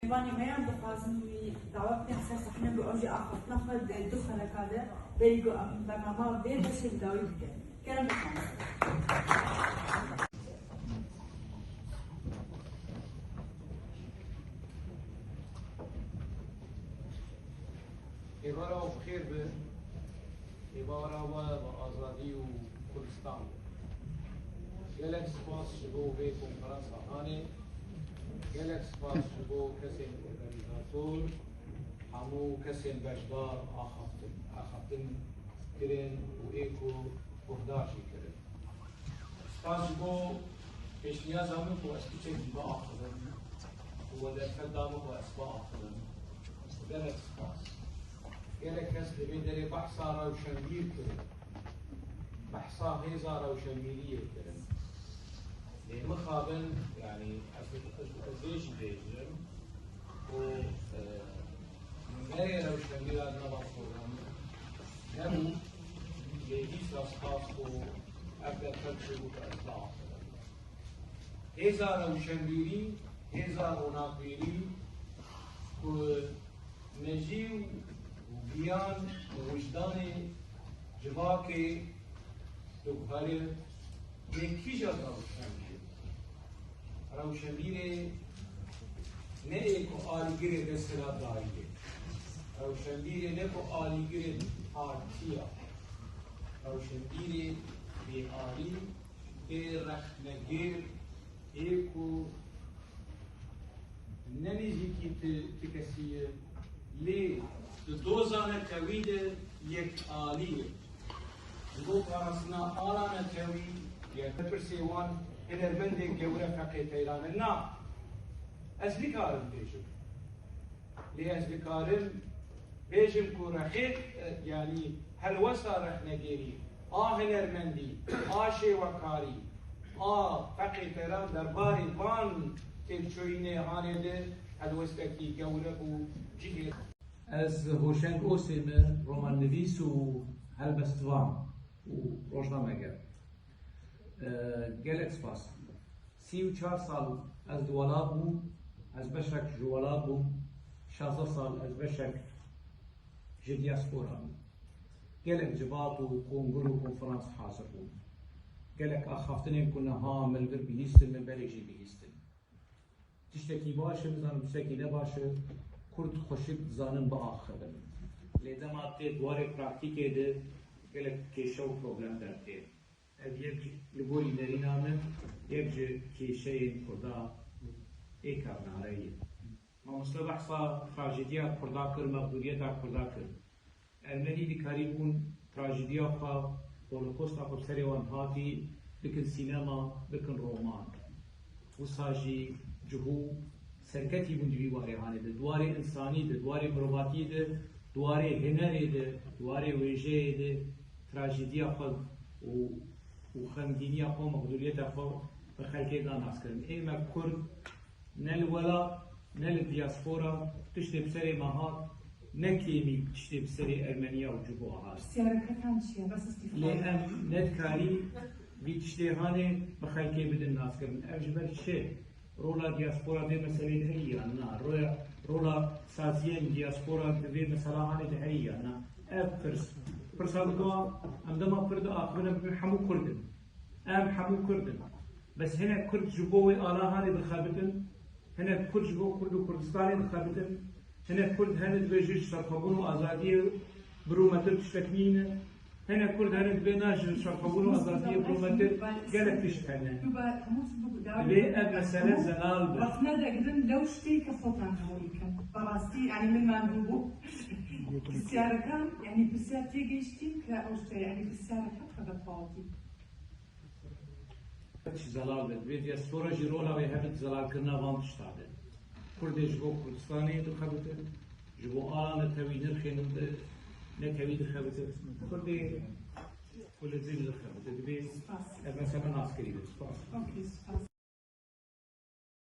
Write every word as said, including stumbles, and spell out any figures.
Mêvanê me yan dixwazin wî dawet bikin ser sehne, ku ew jî axaftina xwe di du xeleka de, berî ku em bernama vê beşê bi dawî bikin. Kerem bikin. Êvara we bi xêr be. Êvara we bi azadî û Kurdistan be. Gelek spas ji bo vê konferansa hanê. Gelek spas ji bo kesên organîzator, hemû kesên beşdar axaftin, axaftin kirin û ê ku guhdar jî kirin. Spas ji bo pêşniyaza min ku ez piçekî biaxivim û we derfet da min ku ez biaxivim. Gelek spas. Gelek kes li vê derê behsa rewşenbîr kirin. Behsa hêza rewşenbîriyê kirin. Lê mixabin, yanî ez, ez, ez vê jî bêjim ku, e, berê rewşenbîra di nava programê nebû, lê dîsa spas ku ev derfet çêbû ku ez biaxivim. Hêza rewşenbîrî, hêza ronakbîrî ku mejî û giyan û wijdanê civakê diguhere, lê kîjan rewşenbîr? Rewşenbîrê ne ê ku alîgirê desthilatdariyê. Rewşenbîrê ne ku alîgirê partiya. Rewşenbîrê bêalî, ê rexnegir, ê ku ne nêzîkî ti, ti kesî ye, lê di doza netewî de yekalî ye. Ji bo parastina ala netewî, ya pirsê wan hunermendên gewre feqê teyran in. Na, ez nikarim bêjim. Lê ez dikarim bêjim ku rexê, e, yanî helwesta rexnegêrî, a hunermendî, a şêwekarî, a feqê teyran derbarê van têkçûyînê hanê de helwestekî gewre bû cihê. Ez Hoşeng Osê me, romannivîs û helbestvan û rojnameger. E, gelek spas. Sî û çar sal ez di welat bûm, ez beşek ji welat bûm, şazdeh sal ez beşek ji diaspora bûm. Gelek civat û kongir û konferans hazir bûm. Gelek axaftinên ku niha min li vir bihîstin, min berê jî bihîstin. Tiştekî baş e, nizanim tiştekî ne baş e, Kurd xweşik dizanin biaxivin. Lê dema tê di warê praktîkê de gelek kêşe û problem dertê. Ev yek ji, li gorî nerîna min, yek ji kêşeyên Kurda ê kevnare ye. Mamoste behsa trajediya Kurda kir, mexdûriyeta Kurda kir. Ermenî dikarîbûn trajediya xwe, holokosta xwe bi serê wan hatî, bikin sînema, bikin roman. Wisa jî cihû serketî bûn di vî warê hanê de, di warê însanî de, di warê mirovatiyê de, di warê hunerê de, di warê wêjeyê de trajediya xwe û, û xemgîniya xwe, mexdûriyeta xwe bi xelkê da naskirin. Ê me Kurd ne li welat, ne li diaspora tiştê bi serê me hat, ne kêmî tiştê bi serê Ermeniya û Cûboa hat. Pirsiyareke kan çi ye? Bes îstîfade. Lê em nedikarî vî tiştê hanê bi xelkê bidin naskirin. Ev ji ber çi? Rola diaspora vê meselê diherî yan na? Roya, rola saziyên diaspora di vê mesela hanê diherî yan na? Ev pirs. Pirsa dikwa, em dema pir diaxivin, em dibin hemû Kurd in. Em hemû Kurd in. Bes hinek Kurd ji bo wê ala hanê dixebitin, hinek Kurd ji bo Kurd û Kurdistanê dixebitin, hinek Kurd hene dibê ji serxwebûn û azadiyê bi rûmetir tiştek nîne, hinek Kurd hene dibê na ji serxwebûn û azadiyê bi rûmetir gelek tişt hene. Dibê ev mesele zelal be. Rexne degirin lew ştê ke xotan hewî kin. Berastî, yanî min mandû bû. Pirsiyareka, yanî pirsiyar têgihiştî ke ew ştê, yanî pirsiyareke xebet bawtî. Tişt zelal be. Divê diaspora jî rola wê hebe di zelalkirina van tişta de. Kurdê ji bo Kurdistanê dixebite, ji bo ala netewî nirxên di, netewî dixebite. Kurdê ku li dil dixebite. Divê ev mesele nas kirî be. Spas. Okey, spas.